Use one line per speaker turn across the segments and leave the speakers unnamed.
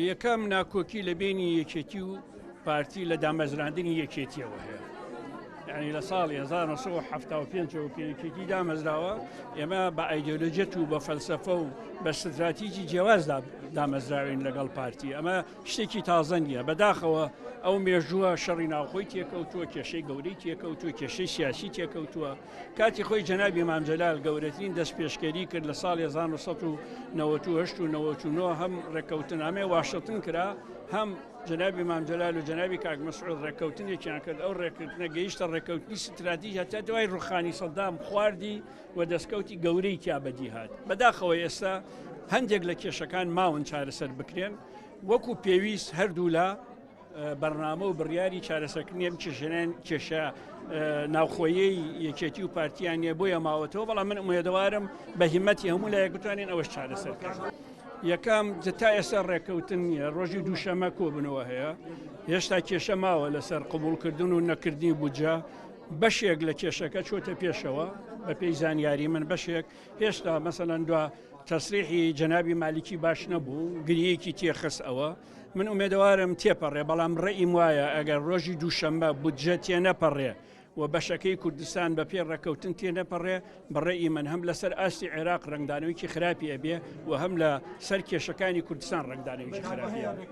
یەکەم ناکۆکی لە بینی یەکێتی و پارتی لە دامەزراندنی یەکێتیەوە هەیە. یعنی لە ساڵی 1975ەوە کە یەکێتی دامەزراوە ئێمە بە ئایدۆلۆژیەت و بە فەلسفە و بە ستراتیجی جیاواز دامەزراوین لەگەڵ پارتی ئەمە شتێکی تازە نییە بەداخەوە ئەو مێژووە شەڕی ناوخۆی تێکەوتووە کێشەی گەورەی تێکەوتووە کێشەی سیاسی تێکەوتووە کاتی خۆی جەنابی مام جەلال گەورەترین دەستپێشکەری کرد لە ساڵی 1998 و 99 هەم ڕێککەوتنامەی واشنتن کرا هەم جەنابی مام جەلال و جەنابی کاک مەسعود ڕێککەوتنێکیان کرد ئەو ڕێککردنە گەیشتە ڕێککەوتنی ستراتیژ هەتا دوای ڕوخانی سەدام خواردی و دەستکەوتی گەورەی تیا بەدی هات بەداخەوە ئێستا هەندێک لە کێشەکان ماون چارەسەر بکرێن وەکو پێویست هەردوولا بەرنامە و بڕیاری چارەسەرکردنی ئەم کێشەیان کێشە ناوخۆیەی یەکێتی و پارتیان نیە بۆیە ماوەتەوە بەڵام من ئومێدەوارم بە هیمەتی هەموو لایەک بتوانین ئەوەش چارەسەر بکەین. یەکەم تا ئێستا ڕێککەوتن نییە ڕۆژی دووشەمە کۆبنەوە هەیە هێشتا کێشە ماوە لەسەر قبولکردن و نەکردنی بودجە بەشێک لە کێشەکە چۆتە پێشەوە بە پێی زانیاری من بەشێک هێشتا مەسەلەن دوا تەسریحی جەنابی مالیکی باش نەبوو گریەکی تێخست ئەوە من ئومێدەوارم تێپەڕێ، بەڵام ڕەئیم وایە ئەگەر ڕۆژی دووشەممە بودجە تێنەپەڕێ و بەشەکەی کوردستان بە پێی ڕێککەوتن تێنەپەڕێ، بە ڕەئی من هەم لەسەر ئاستی عێراق ڕەنگدانەوەیەکی خراپی ئەبێ و هەم لە سەر کێشەکانی کوردستان ڕەنگدانەوەیەکی خراپی ئەبێ.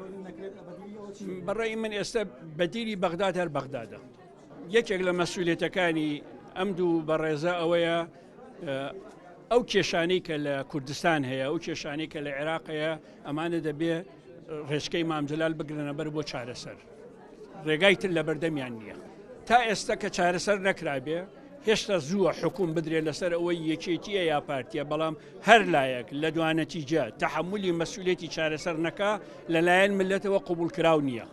بە ڕەئی من ئێستا بەدیلی بەغداد هەر بەغدادە. یەکێک لە مەسئولیەتەکانی ئەم دوو بەڕێزە ئەوەیە ئەو کێشانەی کە لە کوردستان هەیە، ئەو کێشانەی کە لە عێراق هەیە، ئەمانە دەبێ ڕێچکەی مام جەلال بگرنە بەر بۆ چارەسەر. ڕێگای تر لەبەردەمیان نییە. تا ئێستا کە چارەسەر نەکرابێ، هێشتا زووە حوکم بدرێ لەسەر ئەوەی یەکێتییە یا پارتییە، بەڵام هەر لایەک لە دوانەتیجە تەحەمولی مەسئولیەتی چارەسەر نەکا، لەلایەن مللەتەوە قبوڵکراو نییە.